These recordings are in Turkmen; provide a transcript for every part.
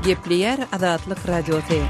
Gepleýär Azatlyk Radiosy.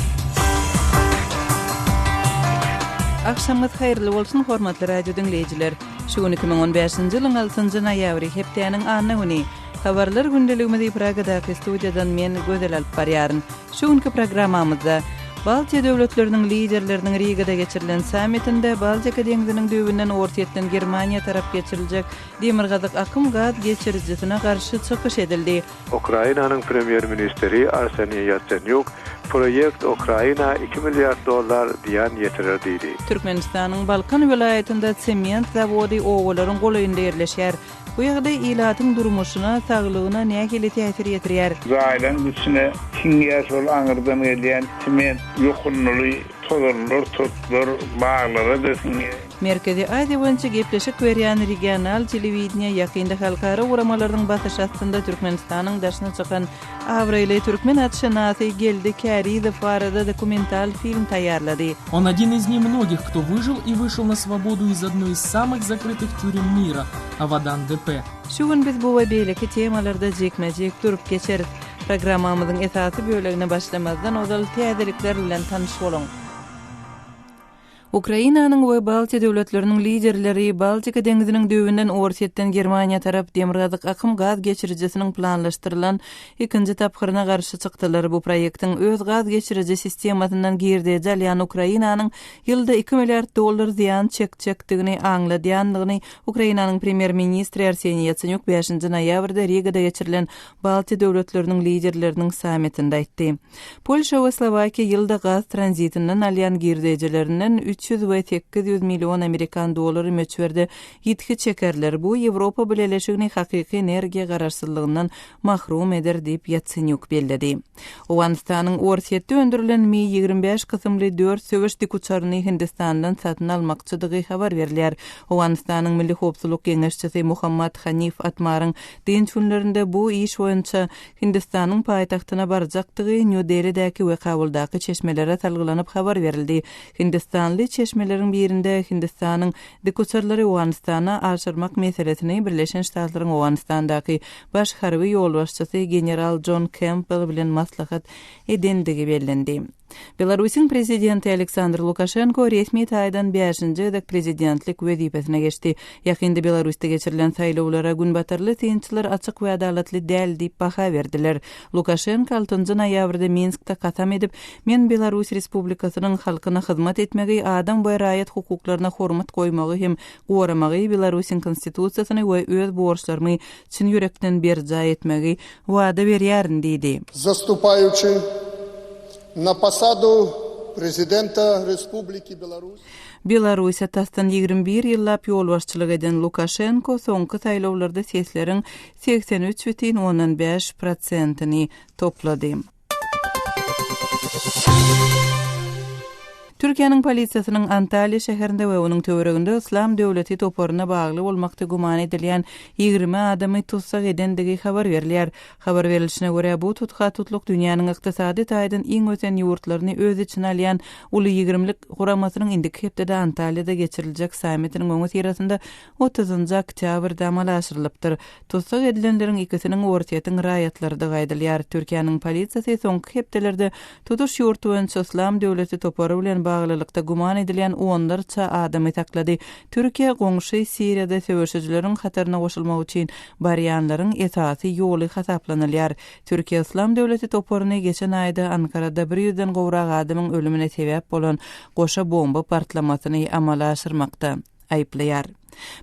Agşamyňyz haýyrly bolsun, hormatly radio diňleýjiler! Şu gün 2015-nji ýylyň altynjy noýabry, hepdäniň anna güni. Habarlar gündeligimizi Pragadaky studiýadan men, Gözel alyp barýaryn. Şu günki programmamyzda Baltiýa döwletleriniň liderleriniň Rigada geçirilen sammitinde Baltika deňziniň düýbünden Orsýetden Germaniýa tarap geçiriljek Demirgazyk akym gaz geçirijisine garşy çykyş edildi. Ukrainanyň premýer-ministri Arseniý Ýatsenýuk proýekt Ukraina iki milliard dollar zyýan ýetirer diýdi. Türkmenistanyň Balkan welaýatynda sement zawody obalaryň golaýynda ýerleşýär. Bu ýagdaý ilatyň durmuşyna, saglygyna nähili täsir ýetirýär? Jaýlaryň içine siňýär şol aňyrdan gelýän sement ýokundyly tozanlar, totlar baglara-da siňýär. Merkezi Aziýa boýunça gepleşik berýän regional telewideniýe ýakynda halkara guramalarynyň basyşy astynda Türkmenistanyň daşyna çykan abraýly türkmen atşynasy Geldi Kärizow barada dokumental film taýýarlady. On один из немногих, кто выжил и вышел на свободу из одной из самых закрытых тюрем мира, Авадан-ДП. Şu gün biz bu we beýleki temalarda jikme-jik durup geçeris. Programmamyzyň esasy bölegine başlamazdan ozal täzelikler bilen tanyş boluň. Ukrainanyň we Baltiýa döwletleriniň liderleri Baltika deňziniň düýbünden Orsýetden Germaniýa tarap Demirgazyk akym gaz geçirijisiniň planlaşdyrylan ikinji tapgyryna garşy çykdylar. Bu proýektiň öz gaz geçiriji sistemasyndan girdeji alýan Ukrainanyň ýylda iki milliard dollar zyýan çekjekdigini aňladýandygyny Ukrainanyň premýer-ministri Arseniý Ýatsenýuk bäşinji noýabrda Rigada geçirilen Baltiýa döwletleriniň liderleriniň sammitinde aýtdy. Polşa we Slowakiýa ýylda gaz tranzitinden alýan girdejilerinden 300 we 800 million amerikan dollary möçberde ýitgi çekerler, bu Ýewropa Bileleşigini hakyky energiýa garaşsyzlygyndan mahrum eder diýip, Ýatsenýuk belledi. Owganystanyň Orsýetde öndürilen Mi 25 kysymly dört söweş dikuçaryny Hindistandan satyn almakçydygy habar berilýär. Owganystanyň Milli howpsuzlyk geňeşçisi Mohammad Hanif Atmaryň dynç günlerinde bu iş boýunça Hindistanyň paýtagtyna barjakdygy Nýu-Delidäki we Kabuldaky çeşmelere salgylanyp habar berildi. Hindistanly çeşmeleriň birinde Hindistanyň dikuçarlary Owganystana aşyrmak meselesini Birleşen Ştatlaryň Owganystandaky baş harby ýolbaşçysy general Jon Kempbell bilen maslahat edendigi bellendi. Belarusyň prezidenti Aleksandr Lukaşenko resmi taýdan bäşinji gezek prezidentlik wezipesine geçdi. Ýakynda Belarusda geçirilen saýlawlara günbatarly synçylar açyk we adalatly däl diýip baha berdiler. Lukaşenko altynjy noýabrda Minskde kasam edip, Men Belarus Respublikasynyň halkyna hyzmat etmegi, adam we raýat hukuklaryna hormat goýmagy hem goramagy, Belarusyň Konstitusiýasyny we öz borçlarymy çyn ýürekden berjaý etmegi wada berýärin diýdi. Zastupaýuçy na posadu Prezidenta Respubliki Belarus. Belarussiýa tasdan 21 ýyllap ýolbaşçylyk eden Lukaşenko soňky saýlawlarda sesleriň 83 bütin ondan bäş prosentini toplady. Türkiýäniň polisiýasynyň Antalýa şäherinde we onuň töwereginde Yslam döwleti toparyna bagly bolmakda güman edilýän 20 adamy tussag edendigi habar berilýär. Habar berilişine görä, bu tutha-tutluk dünýäniň ykdysady taýdan iň ösen ýurtlaryny öz içine alýan Uly ýigrimlik guramasynyň indiki hepdede Antalýada geçiriljek sammitiniň öňüsyrasynda otuzynjy oktýabrda amala aşyrylypdyr. Tussag edilenleriň ikisiniň Orsýetiň raýatlarydygy aýdylýar. Türkiýäniň polisiýasy soňky hepdelerde tutuş ýurt boýunça Yslam döwleti topary bilen baglylykda güman edilýän onlarça adamy saklady. Türkiýe goňşy Siriýada söweşijileriň hataryna goşulmak üçin barýanlaryň esasy ýoly hasaplanylýar. Türkiýe Yslam döwleti toparyny geçen aýda Ankarada bir ýüzden gowrak adamyň ölümine sebäp bolan goşa bomba partlamasyny amala aşyrmakda aýyplaýar.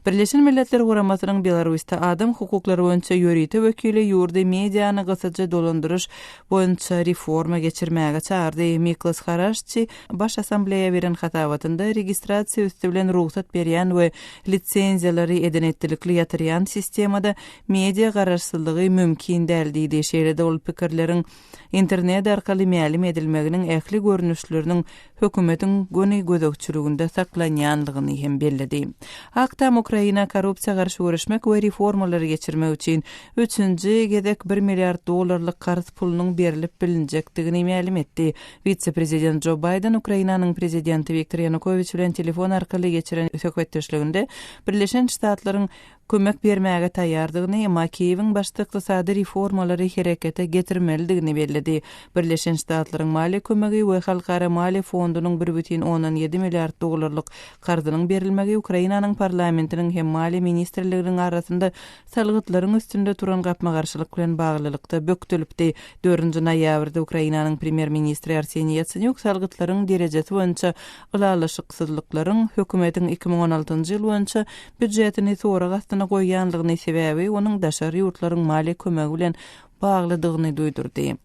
Birleşen Milletler Guramasynyň Belarusda adam hukuklary boýunça ýörite wekili ýurdy mediany gysyjy dolandyryş boýunça reforma geçirmäge çagyrdy. Miklos Haraşçi Baş Assambleýa beren hasabatynda registrasiýa üsti bilen rugsat berýän we lisenziýalary eden-etdilikli ýatyrýan sistemada media garaşsyzlygy mümkin däl diýdi. Şeýle-de ol pikirleriň Internet arkaly mälim edilmeginiň ähli görnüşleriniň hökümetiň göni gözegçiliginde saklanýanlygyny hem belledi. Ak Tam Ukraina korrupsiýa garşy göreşmek we reformalary geçirmek üçin üçünji gezek bir milliard dollarlyk karz pulunyň berlip bilinjekdigini mälim etdi. Wise-prezident Jo Baýden Ukrainanyň prezidenti Wiktor Ýanukowiç bilen telefon arkaly geçiren söhbetdeşliginde Birleşen Ştatlaryň. Kömek bermäge taýýardygyny, emma Kiýewiň başda ykdysady reformalary herekete getirmelidigini belledi. Birleşen Ştatlaryň maliýe kömegi we Halkara maliýe fondunyň bir bütin ondan ýedi milliard dollarlyk karzynyň berilmegi Ukrainanyň parlamentiniň hem Maliýe ministrliginiň arasynda salgytlaryň üstünde turan gapma-garşylyk bilen baglylykda bökdelipdi. Dördünji noýabrda Ukrainanyň premýer-ministri Arseniý Ýatsenýuk salgytlaryň derejesi boýunça ylalaşyksyzlyklaryň hökümetiň 2016-njy ýyl boýunça býujetini sorag astyna goýýanlygyny, sebäbi onuň daşary ýurtlaryň maliýe kömegi bilen baglydygyny duýdurdy.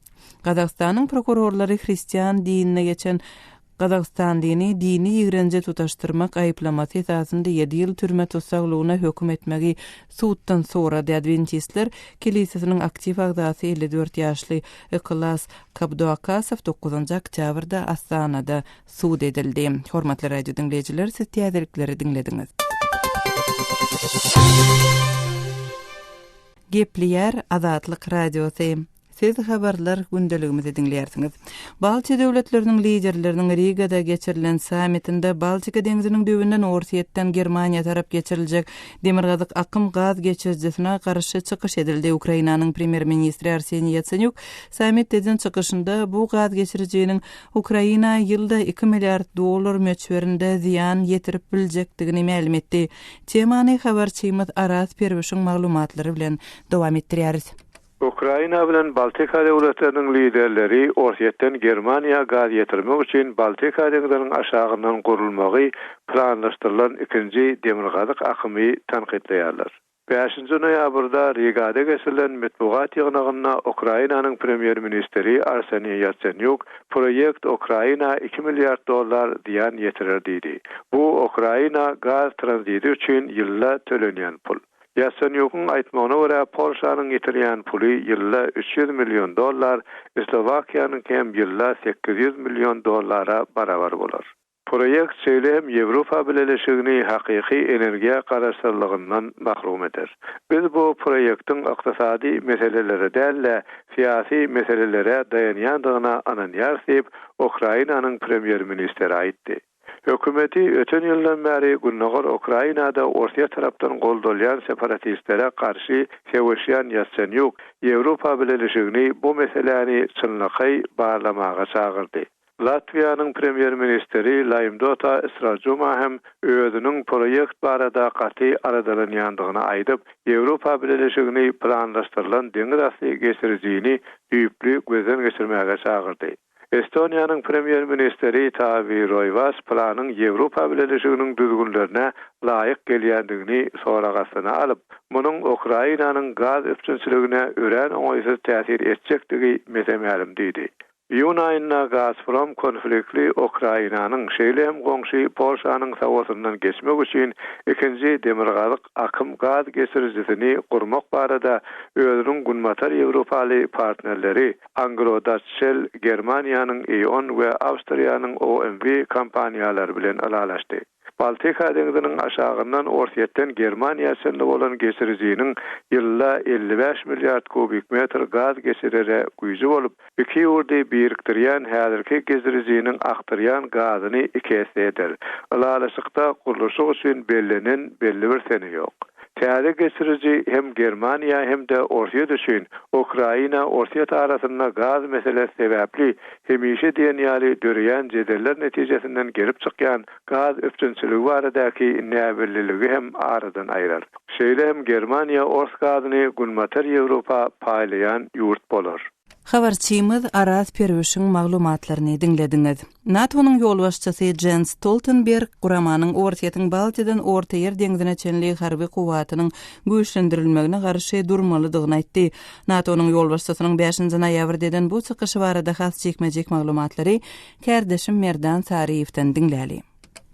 Gazagystanyň prokurorlary hristian dinine geçen gazagystanlyny dini ýigrenje tutaşdyrmak aýyplamasy esasynda ýedi ýyl türme tussaglygyna höküm etmegi suddan sorady. Adwentistler kilisesiniň aktiw agzasy 54 ýaşly Ykylas Kabduakasow dokuzynjy oktýabrda Astanada sud edildi. Hormatly radio diňleýjiler, siz täzelikleri diňlediňiz. Gepleýär Azatlyk Radiosy. Siz habarlar gündeligimizi diňleýärsiňiz. Baltiýa döwletleriniň liderleriniň Rigada geçirilen sammitinde Baltika deňziniň düýbünden Orsýetden Germaniýa tarap geçiriljek Demirgazyk akym gaz geçirijisine garşy çykyş edildi. Ukrainanyň premýer-ministri Arseniý Ýatsenýuk sammitde eden çykyşynda bu gaz geçirijiniň Ukraina ýylda iki milliard dollar möçberinde zyýan ýetirip biljekdigini mälim etdi. Temany habarçymyz Araz Perwişiň maglumatlary bilen dowam etdirýäris. Ukraina bilen Baltika döwletleriniň liderleri Orsýetden Germaniýa gaz ýetirmek üçin Baltika deňziniň aşagyndan gurulmagy planlaşdyrylan ikinji Demirgazyk akymy tankytlaýarlar. Bäşinji noýabrda Rigada geçirilen metbugat ýygnagynda Ukrainanyň premýer-ministri Arseniý Ýatsenýuk proýekt Ukraina iki milliard dollar zyýan ýetirer diýdi. Bu Ukraina gaz tranziti üçin ýylda tölenýän pul. Ýatsenýukyň aýtmagyna görä, Polşanyň ýitirýän puly ýylda 300 million dollar, Slowakiýanyňky hem ýylda 800 million dollara barabar bolar. Proýekt şeýle hem Ýewropa Bileleşigini hakyky energiýa garaşsyzlygyndan mahrum eder. Biz bu proýektiň ykdysady meselelere däl-de, syýasy meselelere daýanýandygyna ynanýarys diýip, Ukrainanyň premýer-ministeri aýtdy. Hökümeti öten ýyldan bäri gündogar Ukrainada Orsýet tarapdan goldalýan separatistlere garşy söweşýän Ýatsenýuk Ýewropa Bileleşigini bu meseläni çynlakaý barlamaga çagyrdy. Latwiýanyň premýer-ministri Laimdota Strajuma hem özüniň proýekt barada gaty aladalanýandygyny aýdyp, Ýewropa Bileleşigini planlaşdyrylan deňiz asty geçirijini düýpli gözden geçirmäge çagyrdy. Estoniýanyň premýer-ministri Taawi Roýwas planyň Ýewropa Bileleşiginiň düzgünlerine laýyk gelýändigini sorag astyna alyp, munuň Ukrainanyň gaz üpjünçiligine örän oňaýsyz täsir etjekdigi mese-mälim diýdi. Iýun aýynda Gazprom konfliktli Ukrainanyň, şeýle hem goňşy Polşanyň sawasyndan geçmek üçin ikinji Demirgazyk akym gaz geçirijisini gurmak barada özüniň günbatar ýewropaly partnerleri Anglo Dutch Shell, Germaniýanyň E.ON we Awstriýanyň OMV kompaniýalary bilen ylalaşdy. Baltika deňziniň aşagyndan Orsýetden Germaniýa çenli bolan geçirijiniň ýylda 55 milliard kubik metr gaz geçirere güýji bolup, iki ýurdy birikdirýän häzirki gecirijiniň akdyrýan gazyny iki esse eder. Ylalaşykda gurluşyk üçin bellenen belli bir sene ýok. Täze geçiriji hem Germaniýa hem-de Orsýet üçin Ukraina-Orsýet arasynda gaz meselesi sebäpli hemişe diýen ýaly döreýän jedeller netijesinden gelip çykýan gaz üpjünçiligi baradaky näbelliligi hem aradan aýrar. Şeýle hem Germaniýa ors gazyny Günbatar Ýewropa paýlaýan ýurt bolar. Habarçymyz Araz Perwişiň maglumatlaryny diňlediňiz. NATO-nyň ýolbaşçysy Jens Stoltenberg guramanyň Orsýetiň Baltiýadan Ortaýer deňzine çenli harby kuwwatynyň güýçlendirilmegine garşy durmalydygyny aýtdy. NATO-nyň ýolbaşçysynyň bäşinji noýabrda eden bu çykyşy barada has jikme-jik maglumatlary kärdeşim Merdan Saryýewden diňläli.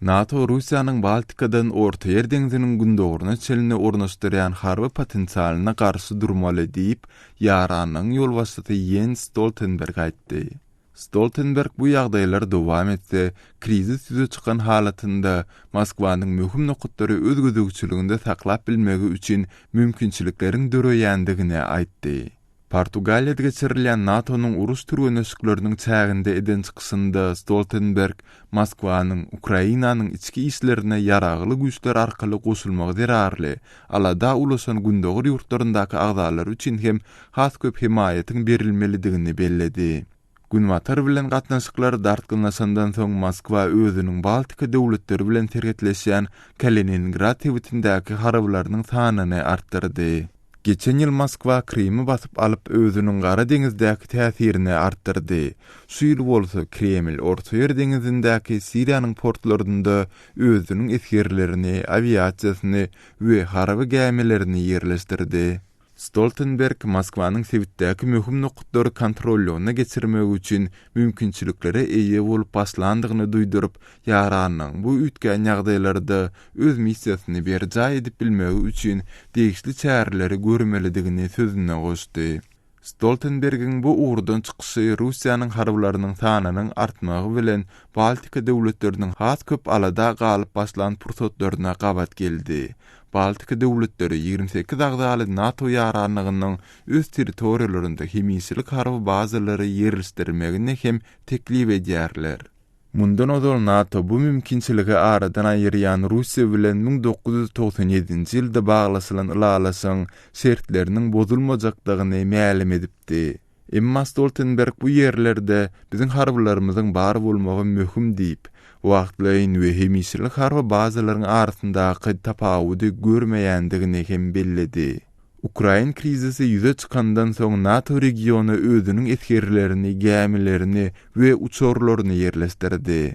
NATO Russiýanyň Baltikadan Ortaýer deňziniň gündogaryna çenli ornaşdyrýan harby potensialyna garşy durmaly diýip, ýaranlygyň ýolbaşçysy Ýens Stoltenberg aýtdy. Stoltenberg bu ýagdaýlar dowam etse, krizis ýüze çykan halatynda Moskwanyň möhüm nokatlary öz gözegçiliginde saklap bilmegi üçin mümkinçilikleriň döreýändigini aýtdy. Portugaliýada geçirilýän NATO-nyň uruş türgenleşikleriniň çäginde eden çykyşynda Stoltenberg Moskwanyň Ukrainanyň içki işlerine ýaragly güýçler arkaly goşulmagy zerarly alada ulaşan gündogar ýurtlaryndaky agzalar üçin hem has köp hemaýatyň berilmelidigini belledi. Günbatar bilen gatnaşyklar dartgynlaşandan soň Moskwa özüniň Baltika döwletleri bilen serhetleşýän Kaliningrad sebitindäki harbylarynyň sanyny artdyrdy. Geçen ýyl Moskwa Krymy basyp alyp, özüniň Gara deňizdäki täsirini artdyrdy. Şu ýyl bolsa Kreml Ortaýer deňizindäki Siriýanyň portlarynda özüniň esgerlerini, awiasiýasyny we harby gämilerini ýerleşdirdi. Stoltenberg Moskwanyň sebitdäki möhüm nokatlary kontrollygyna geçirmegi üçin mümkinçiliklere eýe bolup başlandygyny duýduryp, ýaranlygyň bu üýtgän ýagdaýlarda öz missiýasyny berjaý edip bilmegi üçin degişli çäreleri görmelidigini sözüne goşdy. Stoltenbergiň bu ugurdan çykyşy Russiýanyň harbylarynyň sanynyň artmagy bilen Baltika döwletleriniň has köp alada galyp başlan pursatlaryna gabat geldi. Baltika döwletleri 28 agzaly NATO ýaranlygynyň öz territoriýalarynda hemişelik harby bazalary ýerleşdirmegini hem teklip edýärler. Mundan ozal NATO bu mümkinçiligi aradan aýyrýan Russiýa bilen 1997-nji ýylda baglaşylan ylalaşygyň şertleriniň bozulmajakdygyny mälim edipdi. Emma Stoltenberg bu ýerlerde biziň harbylarymyzyň bar bolmagy möhüm diýip, wagtlaýyn we hemişelik harby bazalaryň arasyndaky tapawudy görmeýändigini hem belledi. Ukrain krizisi ýüze çykandan soň NATO regiona özüniň esgerlerini, gämilerini we uçarlaryny ýerleşdirdi.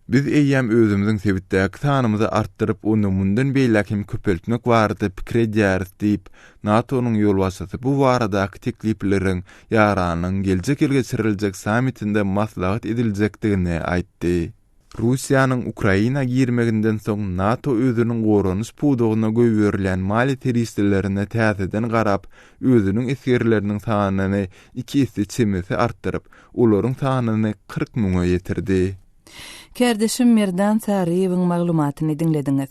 Biz eýýäm özümiziň sebitdäki sanymyzy artdyryp, ony mundan beýläk hem köpeltmek barada pikir edýäris diýip, NATO-nyň ýolbaşçysy bu baradaky teklipleriň ýaranlygyň geljek ýyl geçiriljek sammitinde maslahat ediljekdigini aýtdy. Russiýanyň Ukraina girmeginden soň NATO özüniň goranyş pudagyna goýberilýän maliýe serişdelerine täzeden garap, özüniň esgerleriniň sanyny iki esse çemesi artdyryp, olaryň sanyny 40 müňe ýetirdi. Kärdeşim Merdan Saryýewiň maglumatyny diňlediňiz.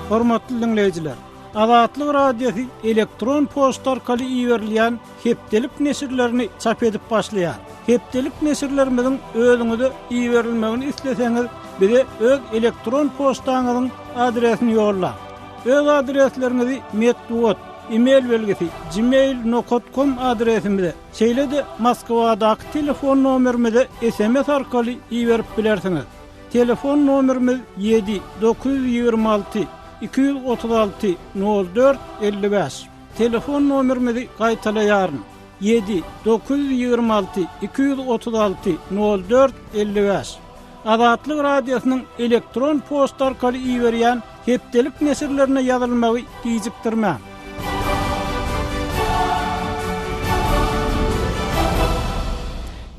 Hormatly diňleýjiler! Azatlyk Radiosy elektron poçta arkaly iberilýän hepdelik neşirlerini çap edip başlaýar. Hepdelik neşirlerimiziň özüňize iberilmegini isleseňiz, bize öz elektron poçtaňyzyň adresini ýollaň. Öz adresleriňizi metbugat, e-mail belgisi, gmail nokat kom adresimize, şeýle-de Moskwadaky telefon nomerimize sms arkaly iberip bilersiňiz. Telefon nomerimiz ýedi, 926 236 04 55. Telefon nomerimizi gaýtalaýaryn, ýedi, 926 236 04 55. Azatlyk Radiosynyň elektron poçta arkaly iberýän hepdelik neşirlerine ýazylmagy gijikdirmäň.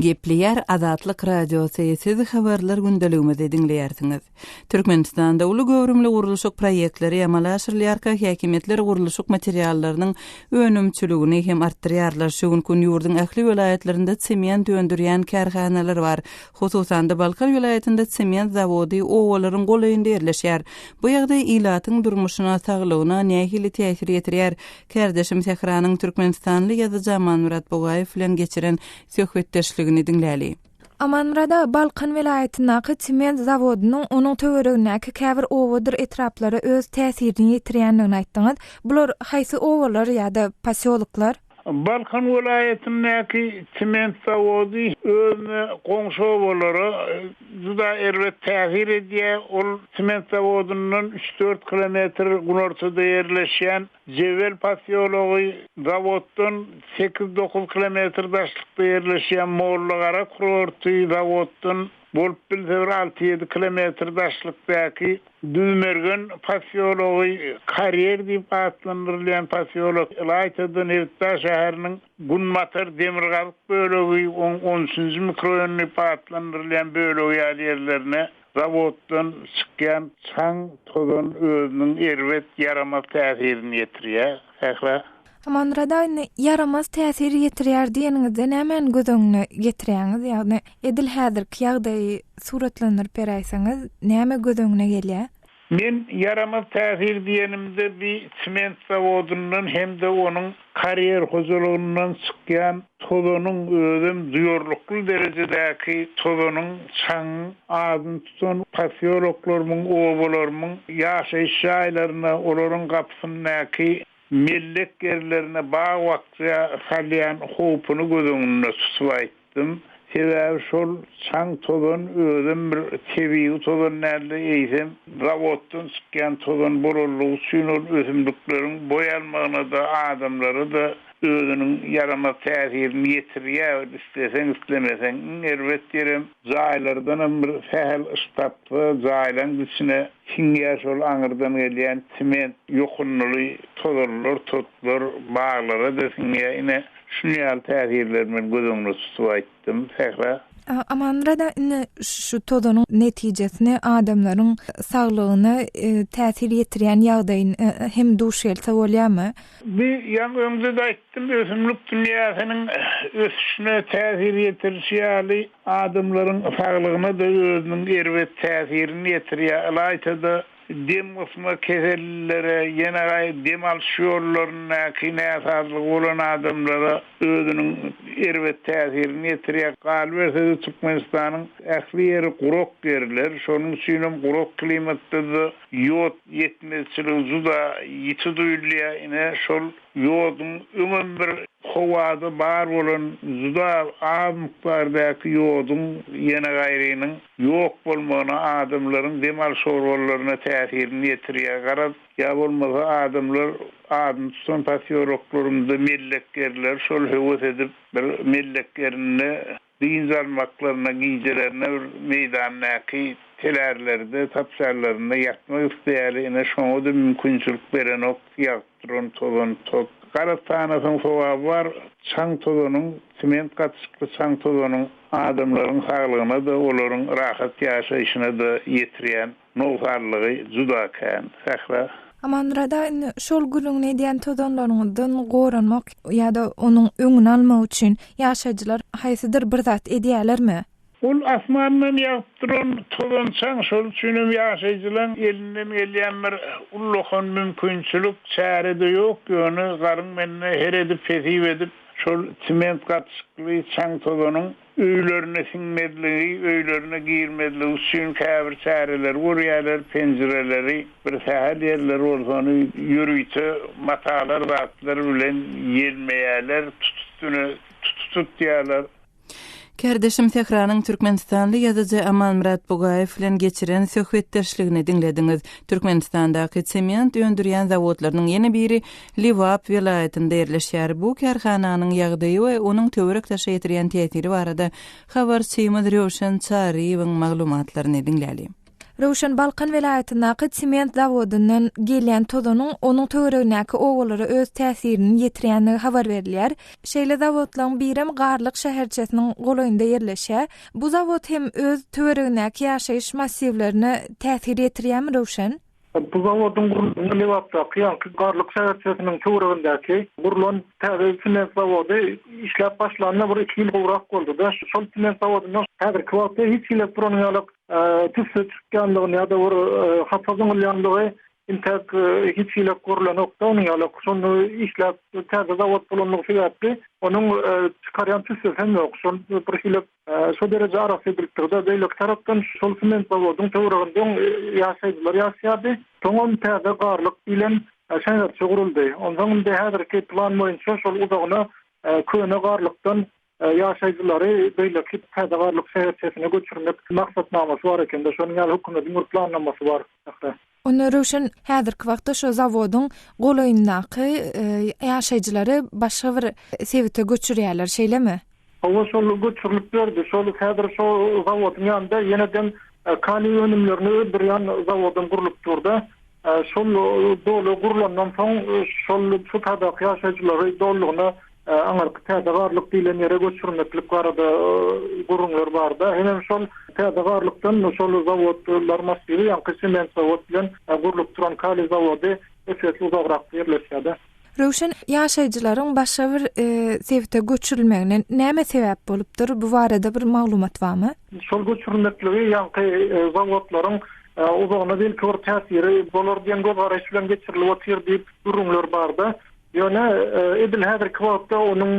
Gepleýär Azatlyk Radiosy, siz habarlar gündeligimizi diňleýärsiňiz. Türkmenistanda uly göwrümli gurluşyk proýektleri amala aşyrylýarka, häkimiýetler gurluşyk materiallarynyň önümçiligini hem artdyrýarlar. Şu günki gün ýurduň ähli welaýatlarynda sement öndürýän kärhanalar bar. Hususan-da, Balkan welaýatynda sement zawody obalaryň golaýynda ýerleşýär. Bu ýagdaý ilatyň durmuşyna, saglygyna nähili täsir ýetirýär? Kärdeşim Sähranyň türkmenistanly ýazyjy Amanmyrat Bugaýew bilen geçiren söhbetdeşligini diňläli. Amanmyrat aga, Balkan welaýatyndaky sement zawodynyň onuň töweregindäki käbir obadyr etraplara öz täsirini ýetirýändigini aýtdyňyz. Bular haýsy obalar ýa-da posýoloklar? Balkan welaýatyndaky sement zawody özüne goňşy obalara juda erbet täsir edýär. Ol sement zawodyndan üç-dört kilometr günortada ýerleşýän Jebel posýology, zawoddan sekiz-dokuz kilometr daşlykda ýerleşýän Mollagara kurorty, zawoddan bolup bilse bir alty-ýedi kilometr daşlykdaky Düzmergen posýology, Karýer diýip atlandyrylýan posýolok, ylaýta-da Nebitdag şäheriniň günbatar-demirgazyk bölegi, oň on üçünji mikroraýon diýip atlandyrylýan bölegi ýaly ýerlerine zawoddan çykýan çaň, tozan özüniň erbet, ýaramaz täsirini ýetirýär. Sähra. Amanmyrat aga indi ýaramaz täsir ýetirýär diýeniňizde nämäni göz öňüne getirýäňiz? Ýagny edil häzirki ýagdaýy suratlandyryp beräýseňiz näme göz öňüne gelýär? Men ýaramaz täsir diýenimde bi sement zawodyndan hem-de onuň karýer hojalygyndan çykýan tozanyň, özem duýarlykly derejedäki tozanyň, çaňyň adyny tutan posýoloklarymyň, obalarymyň ýaşaýyş jaýlaryna, olaryň gapysyndaky mellek ýerlerine, bag-bakja salýan howpuny göz öňünde tutup aýtdym. Sebäbi şol çaň-tozan özem bir tebigy tozan däl-de, eýsem, zawoddan çykýan tozan bolanlygy üçin ol ösümlikleriň boý almagyna-da, adamlara-da özüniň ýaramaz täsirini ýetirýär, isleseň-islemeseň. Iň erbet ýerem, jaýlardanam bir sähel yş tapsa, jaýlaň içine siňýär şol aňyrdan gelýän sement ýokundyly tozanlar, totlar baglara-da siňýär. Ine, şuny ýaly täsirleri men göz öňünde tutup aýtdym. Sähra. Amanmyrat aga, indi şu tozanyň netijesini adamlaryň saglygyna täsir ýetirýän ýagdaýyny hem duş gelse bolýarmy? Bu ýaňy öňde-de aýtdym, ösümlik dünýäsiniň ösüşine täsir ýetirişi ýaly, adamlaryň saglygyna-da özüniň erbet täsirini ýetirýär. Ylaýta-da, dem gysma kesellilere, ýene dem alyş ýollaryndaky näsazlygy bolan adamlara özüniň erbet täsirini ýetirýär. Galyberse-de, Türkmenistanyň ähli ýeri gurak ýerler, şonuň üçinem gurak klimatda-da Ýod ýetmezçiligi juda ýiti duýulýar. Ine, şol ýoduň öňem bir howada bar bolan juda az mukdardaky ýoduň ýene gaýrynyň ýok bolmagyna adamlaryň dem alyş organlaryna täsirini ýetirýär. Garaz, ýa bolmasa adamlar adyny tutan posýoloklarymyzda mellek ýerler şol höwes edip bir mellek ýerinde Dynç almaklaryna gijelerine bir meýdandaky telärlerde, tapçanlarynda ýatmak isleýärler, ine şoňa-da mümkinçilik berenok ýagyp duran tozan, tot. Garaz sanasaň sogaby bar, çaň tozanyň, sement gatyşykly çaň tozanyň adamlaryň saglygyna-da, olaryň rahat ýaşaýşyna-da ýetirýän Nogsanlygy juda kän, Sähra. Amanmyrat aga indi şol gürrüňini edýän tozanlaryňyzdan goranmak ýa-da onuň öňüni almak üçin ýaşaýjylar haýsydyr bir zat edýälermi? Ol asmandan ýagyp duran tozan-çaň, şol üçinem ýaşaýjylaň elinden gelýän bir ullakan mümkinçilik, çäre-de ýok, ýöne garyň mende her edip hesip edip şol sement gatyşykly çaň-tozanyň Öýlerine siňmezligi, öýlerine girmezligi üçin käbir çäreleri görýärler, penjireleri bir sähel ýerleri bolsa ony ýörite matalar zatlar bilen ýelmeýärler, tut üstüne tuty tutýarlar. Kärdeşim Sähranyň türkmenistanly ýazyjy Amanmyrat Bugaýew bilen geçiren söhbetdeşligini diňlediňiz. Türkmenistandaky sement öndürýän zawodlarynyň ýene biri Lebap welaýatynda ýerleşýär. Bu kärhananyň ýagdaýy we onuň töwerek-daşa ýetirýän täsiri barada habarçymyz Röwşen Çaryýewiň maglumatlaryny diňläli. Röwşen, Balkan welaýatyndaky sement zawodyndan gelýän tozanyň onuň töweregindäki obalara öz täsirini ýetirýändigi habar berilýär. Şeýle zawodlaryň birem Garlyk şäherçesiniň golaýynda ýerleşýär. Bu zawod hem öz töweregindäki ýaşaýyş massiwlerine täsir ýetirýärmi, Röwşen? Bu zawodyň gurluşygy Lebapdaky ýaňky Garlyk şäherçesiniň töweregindäki gurlan täze sement zawody işläp başlanyna bir iki ýyl gowrak boldy-da. Şol sement zawodyndan häzirki wagtda hiç hili bir onuň ýaly tüsse çykýandygyny ýa-da bir hapa zyňylýandygy intäk hiç hili görlenok-da onuň ýaly. Şonda işläp täze zawod bolanlygy sebäpli onuň çykarýan tüssesi hem ýok. Şol bir hili Şo dereje arassa edilipdir-de, beýleki tarapdan şol sement zawodyň töwereginde öň ýaşaýjylar ýaşaýardy. Soňam täze Garlyk diýlen şäherçe guruldy. Onsoň indi häzirki plan boýunça şol uzagyna köne Garlykdan ýaşaýjylary beýleki täze Garlyk şäherçesine göçürmek maksatnamasy bar ekende, şonuň ýaly hökümediň bir planlamasy bar. Onda Röwşen, häzirki wagtda şo zawodyň golaýyndaky ýaşaýjylary başga bir sebite göçürýärler, şeýlemi? Hawa, şol göçürilip berdi. Şol häzir şo zawodyň ýanynda ýenedem kaliý önümlerini öndürýän zawodam gurlup dur-da. Şol doly gurlandan soň şol şu taýdaky ýaşaýjylary dolulygyna aňyrky Täze Garlyk diýlen ýere göçürmeklik barada gürrüňler barda. Hemem şol Täze Garlykdan şol zawodlar massiwi, ýaňky sement zawod bilen gurlup duran kaliý zawody ep-esli uzagrakda ýerleşýär-de. Röwşen, ýaşaýjylaryň başga bir sebite göçürilmegine näme sebäp bolupdyr? Bu barada bir maglumat barmy? Şol göçürilmekligi ýaňky zawodlaryň. uzagyna belki bir täsiri bolar diýen göz garaýyş bilen geçirilip otyr diýip gürrüňler barda. Ýöne edil häzirki wagtda onuň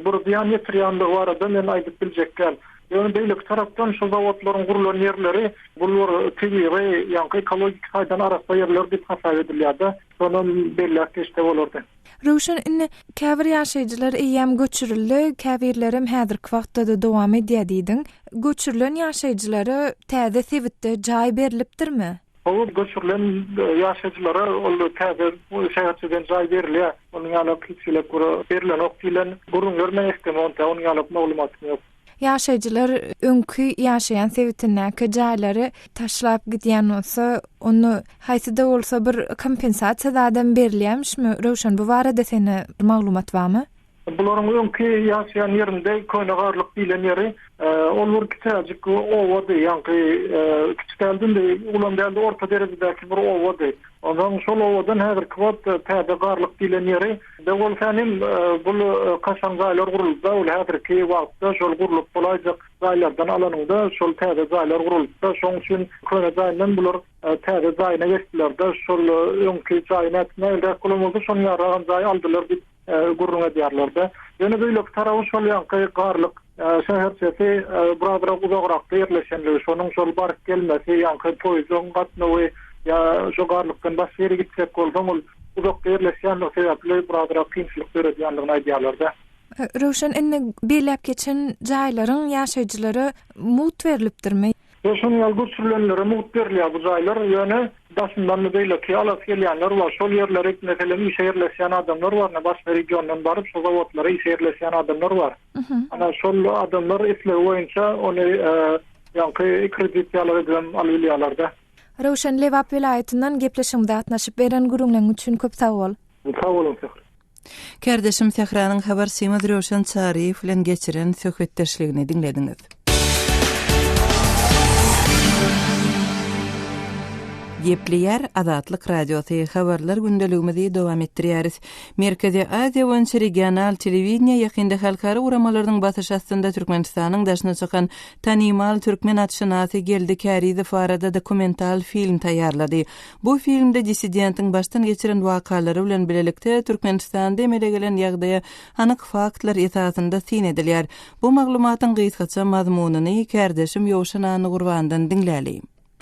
bir zyýan ýetirýänligi barada men aýdyp biljek däl. Ýöne beýleki tarapdan şu zawodlaryň gurlan ýerleri bul bir tebigy, ýaňky ekologik taýdan arassa ýerler diýip hasap edilýär-de, şonam belläp geçse bolardy. Röwşen, indi käbir ýaşaýjylar eýýäm göçürildi, käbirlerem häzirki wagtda-da dowam edýär diýdiň. Göçürilen ýaşaýjylara täze sebitde jaý berlipdirmi? Hawa, göçürilen ýaşaýjylara ol täze şäherçeden jaý berilýär. Onuň ýalak hiç hili bir berlenok diýlen gürrüňler men eşdemok, entäk onuň ýalak maglumatym ýok. Ýaşaýjylar öňki ýaşaýan sebitindäki jaýlary taşlap gidýän bolsa, onda haýsy-da bolsa bir kompensasiýa zadam berilýärmişmi? Röwşen, bu barada sende maglumat barmy? Bularyň öňki ýaşaýan ýerinde Köne Garlyk diýlen ýeri, ol bir kiçäjik obady, ýaňky kiçi däldi indi, ulam däldi, orta derejedäki bir obady. Onsoň şol obadan häzirki wagt Täze Garlyk diýlen ýeri de bolsa hem bul kaşaň jaýlar guruldy-da, ol häzirki wagtda şol gurlup bolaýjak jaýlardan alanyňda şol täze jaýlar guruldy-da, şoň üçin köne jaýyndan bular täze jaýyna geçdiler-de, şol öňki jaýy nähiliräk bolan bolsa şonuň ýaly-ragam jaý aldylar diýip gürrüň edýärler-de. Ýöne beýleki taraby şol ýaňky Garlyk şäherçesi birazrak uzagrakda ýerleşenligi, şonuň şol baryp gelmesi, ýaňky poýeziň gatnawy ýa şo Garlykdan başga ýere gitjek bolsaň, ol uzakda ýerleşýänligi sebäpli birazrak kynçylyk döredýänligini aýdýarlar-da. Röwşen, indi belläp geçen jaýlaryň ýaşaýjylara mugt berlipdirmi? Ýok, şonuň ýaly göçürilenlere mugt berilýär bu jaýlar, ýöne daşyndan beýleki alasy gelýänler bar. Şol ýerlere, meselem, işe ýerleşýän adamlar bar, ine, başga regiondan baryp, şo zawodlara işe ýerleşýän adamlar bar. Ana, şol adamlar islegi boýunça ony ýaňky kredit ýaly edibem alybilýärler-de. Röwşen, Lebap welaýatyndan gepleşigimize gatnaşyp beren gürrüňleň üçin köp sag bol. Sag boluň, Sähra. Kärdeşim Sähranyň habarçymyz Röwşen Çaryýew bilen geçiren söhbetdeşligini diňlediňiz. Gepleýär Azatlyk Radiosy, Habarlar gündeligimizi dowam etdirýäris. Merkezi Aziýa boýunça regional telewideniýe ýakynda halkara guramalarynyň basyşy astynda Türkmenistanyň daşyna çykan tanymal türkmen atşynasy Geldi Kärizow barada dokumental film taýýarlady. Bu filmde dissidentiň başdan geçiren wakalary bilen bilelikde Türkmenistanda emele gelen ýagdaýa anyk faktlar esasynda syn edilýär. Bu maglumatyň gysgaça mazmunyny kärdeşim Ýowşan Annagurbandan diňläli.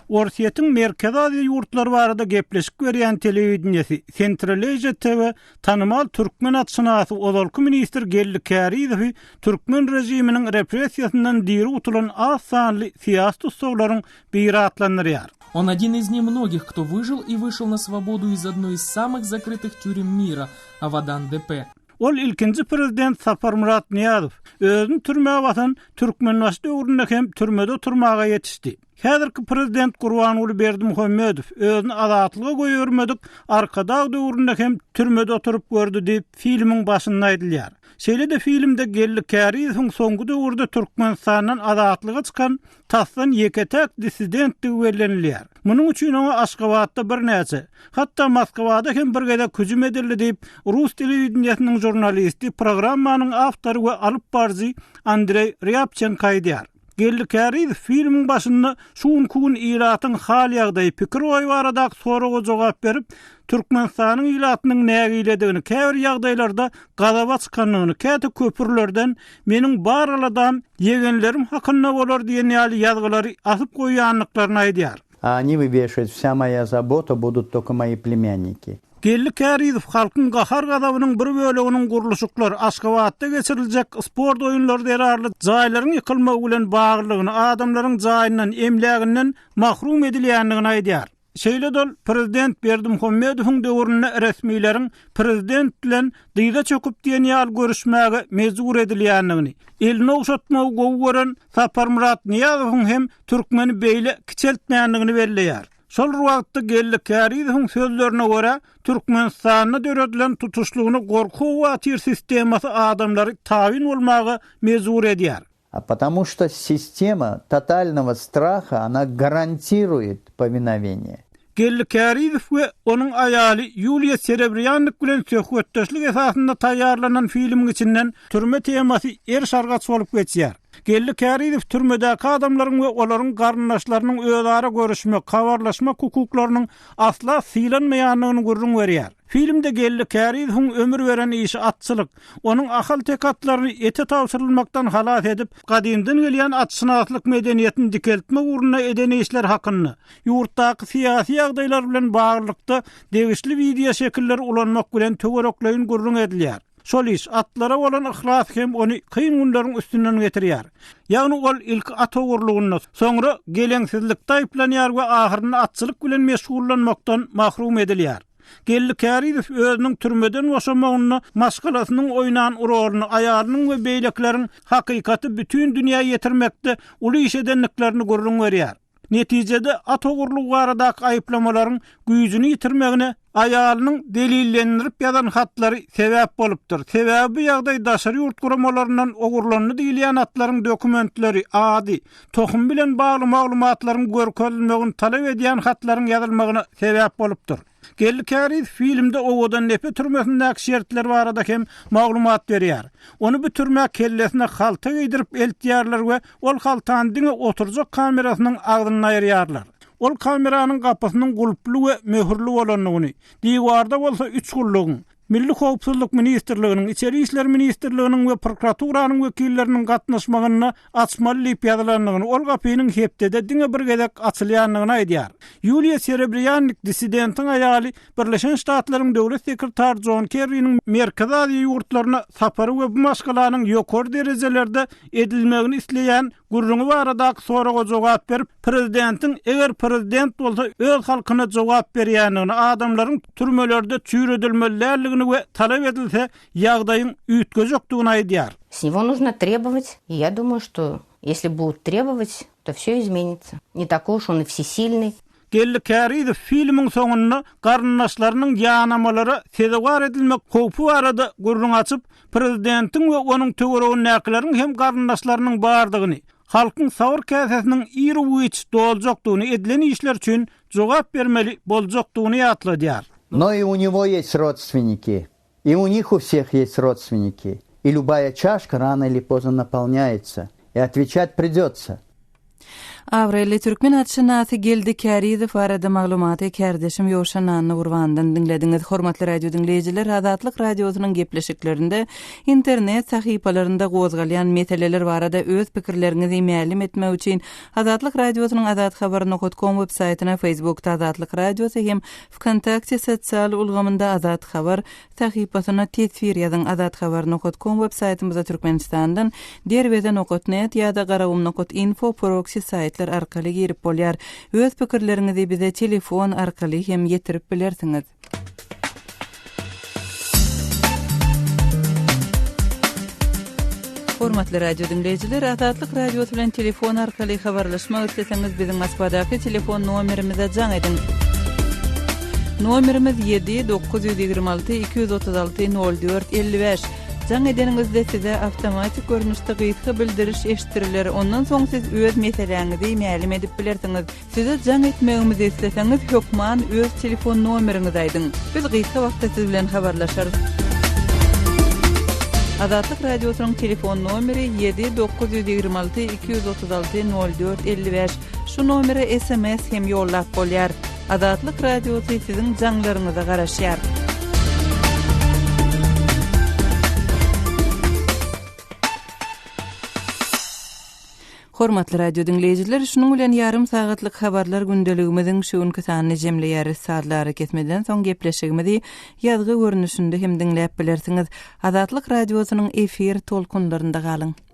Orsýetiň Merkezi Aziýa ýurtlary barada gepleşik berýän telewideniýesi Centralasia TV tanymal türkmen atşynasy ozalky ministr Geldi Kärizowy türkmen režiminiň repressiýasyndan diri gutulan az sanly syýasy tussaglaryň biri atlandyrýar. Он один из немногих, кто выжил и вышел на свободу из одной из самых закрытых тюрем мира, Авадан-ДП. Ol ilkinji prezident Saparmyrat Nyýazow özüni türmä basan Türkmenbaşy döwründe hem türmede oturmaga ýetişdi. Häzirki prezident Gurbanguly Berdimuhamedow özüni azatlyga goýbermedik Arkadag döwründe hem türmede oturyp gördi diýip, filmiň başynda aýdylýar. Şeýle-de filmde Geldi Kärizowyň soňky döwürde Türkmenistandan azatlyga çykan tasdan ýeke-täk dissidentdigi bellenilýär. Munuň üçin oňa Aşgabatda birnäçe, hatda Moskwada hem bir gezek hüjüm edildi diýip, rus telewideniýesiniň žurnalisti, programmanyň awtory we alyp baryjy Andreý Rýabçenko aýdýar. Geldi Kärizow filmiň başynda şu günki gün ilatyň hal-ýagdaýy, pikir-oýy baradaky soraga jogap berip, Türkmenistanyň ilatynyň nägiledigini, käbir ýagdaýlarda gazaba çykandygyny, käte köprülerden Meniň bar aladam ýegenlerim hakynda bolar diýen ýaly ýazgylary asyp goýýandyklaryny aýdýar. A oni wywешивают, вся моя забота будут только мои племянники. Geldi Kärizow halkyň gahar-gazabynyň bir böleginiň gurluşyklar, Aşgabatda geçiriljek sport oýunlary zerarly jaýlaryň ýykylmagy bilen baglydygyny, adamlaryň jaýyndan, emläginden mahrum edilýändigini aýdýar. Şeýle-de ol prezident Berdimuhamedowyň döwründe resmileriň prezident bilen dyza çöküp diýen ýaly görüşmäge mejbur edilýändigini, elini ogşatmagy gowy gören Saparmyrat Nyýazowyň hem türkmeni beýle kiçeltmändigini belleýär. Şol bir wagtda Geldi Kärizowyň sözlerine görä, Türkmenistanda döredilen tutuşlygyna gorky-howatyr sistemasy adamlary tabyn bolmaga mejbur edýär. A потому что система totalnogo straha ona garantiruet powinowanie. Geldi Kärizow we onuň aýaly Ýuliýa Serebrýannik bilen söhbetdeşlik esasynda taýýarlanan filmiň içinden türme temasy eriş-argaç bolup geçýär. Geldi Kärizow türmedäki adamlaryň we olaryň garyndaşlarynyň özara görüşmek, habarlaşmak hukuklarynyň asla sylanmaýandygyny gürrüň berýär. Filmde Geldi Kärizowyň ömür beren işi atçylyk, onuň ahal-teke atlaryny ete tabşyrylmakdan halas edip, gadymdan gelýän atşynaslyk medeniýetini dikeltmek ugrunda eden işleri hakynda, ýurtdaky syýasy ýagdaýlar bilen baglylykda degişli wideoşekilleri ulanmak bilen töwerekleýin gürrüň edilýär. Şol iş, atlara bolan yhlas hem ony kyn günleriň üstünden getirýär. Ýagny ol ilki at ogurlygynda, soňra geleňsizlikde aýyplanýar we ahyrynda atçylyk bilen meşgullanmakdan mahrum edilýär. Geldi Kärizow özüniň türmeden boşamagynda maşgalasynyň oýnan roluny, aýalynyň we beýlekileriň hakykaty bütin dünýä ýetirmekde uly iş edendiklerini gürrüň berýär. Netijede, at ogurlygy baradaky aýyplamalaryň güýjüni ýitirmegine aýalynyň delillendirip ýazan hatlary sebäp bolupdyr. Sebäbi bu ýagdaý daşary ýurt guramalaryndan ogurlandy diýilýän atlaryň dokumentleri, ady, tohumy bilen bagly maglumatlaryň görkezilmegini talap edýän hatlaryň ýazylmagyna sebäp bolupdyr. Geldi Käriz filmde Owadandepe türmesindäki şertler barada hem maglumat berýär. Ony bu türmä kellesine halta geýdirip eltýärler we ol haltany diňe oturjak kamerasynyň agzynda aýyrýarlar. Ol kameranyň gapysynyň gulply we möhürli bolandygyny, diwarda bolsa üç gullugyň, Milli howpsuzlyk ministrliginiň, Içeri işler ministrliginiň we prokuraturanyň wekilleriniň gatnaşmagynda açmaly diýip ýazylandygyny, ol gapynyň hepdede diňe bir gezek açylýandygyny aýdýar. Ýuliýa Serebrýannik, dissidentiň aýaly, Birleşen Ştatlaryň Döwlet sekretary Jon Kerriniň Merkezi Aziýa ýurtlaryna sapary we bu maşgalanyň ýokary derejelerde edilmegini isleýän gürrüňi baradaky soraga jogap berip, prezidentiň eger prezident bolsa öz halkyna jogap berýändigini, adamlaryň türmelerde çüýredilmeli däldigini we talap edilse ýagdaýyň üýtgejekdigini aýdýar. S него нужно требовать, и я думаю, что если будут требовать, то все изменится. Не такой уж он и всесильный. Geldi Kärizow filmiň soňunda garyndaşlarynyň ýanamalara sezewar edilmek howpy barada gürrüň açyp, prezidentiň we onuň töweregindäkileriň hem garyndaşlarynyň bardygyny, halkyň sabyr käsesiniň iru-giç doljakdygyny, edilen işler üçin jogap bermeli boljakdygyny ýatladýar. Но и у него есть родственники, и у них у всех есть родственники, и любая чашка рано или поздно наполняется, и отвечать придется. Abraýly türkmen atşynasy Geldi Kärizow barada maglumaty kärdeşim Ýowşan Annagurbandan diňlediňiz. Hormatly radio diňleýjiler, Azatlyk Radiosynyň gepleşiklerinde internet sahypalarynda gozgalýan meseleler barada öz pikirleriňizi mälim etmek üçin Azatlyk Radiosynyň azathabar nokat kom web saýtyna, Facebookda Azatlyk Radiosy hem Wkontakte sosial ulgamynda Azat Habar sahypasyna teswir ýazyň Azathabar nokat kom web saýtymyza Türkmenistandan Derweze nokat net ýa-da Garagum nokat info proksi saýtlar arkaly girip bolýar. Öz pikirleriňizi bize telefon arkaly hem ýetirip bilersiňiz. Hormatly radio diňleýjiler, Azatlyk Radiosy bilen telefon arkaly habarlaşmak isleseňiz, biziň Moskwadaky telefon nomerimize jaň ediň. Nomerimiz 7 926 236 04 55. Jaň edeniňizde size awtomatik görnüşde gysga bildiriş eşitdiriler, ondan soň siz öz meseläňizi mälim edip bilersiňiz. Size jaň etmegimizi isleseňiz hökman öz telefon nomeriňizi aýdyň. Biz gysga wagtda siz bilen habarlaşarys. Azatlyk Radiosynyň telefon nomeri 7 926 236 04 55. Şu nomere sms hem ýollap bolýar. Azatlyk Radiosy siziň jaňlaryňyza garaşýar. Hormatly radio diňleýjiler, şunuň bilen ýarym sagatlyk habarlar gündeligimiziň şu günki sanyny jemleýäris. Sazly arakesmeden soň gepleşigimizi ýazgy görnüşinde hem diňläp bilersiňiz. Azatlyk Radiosynyň efir tolkunlarynda galyň.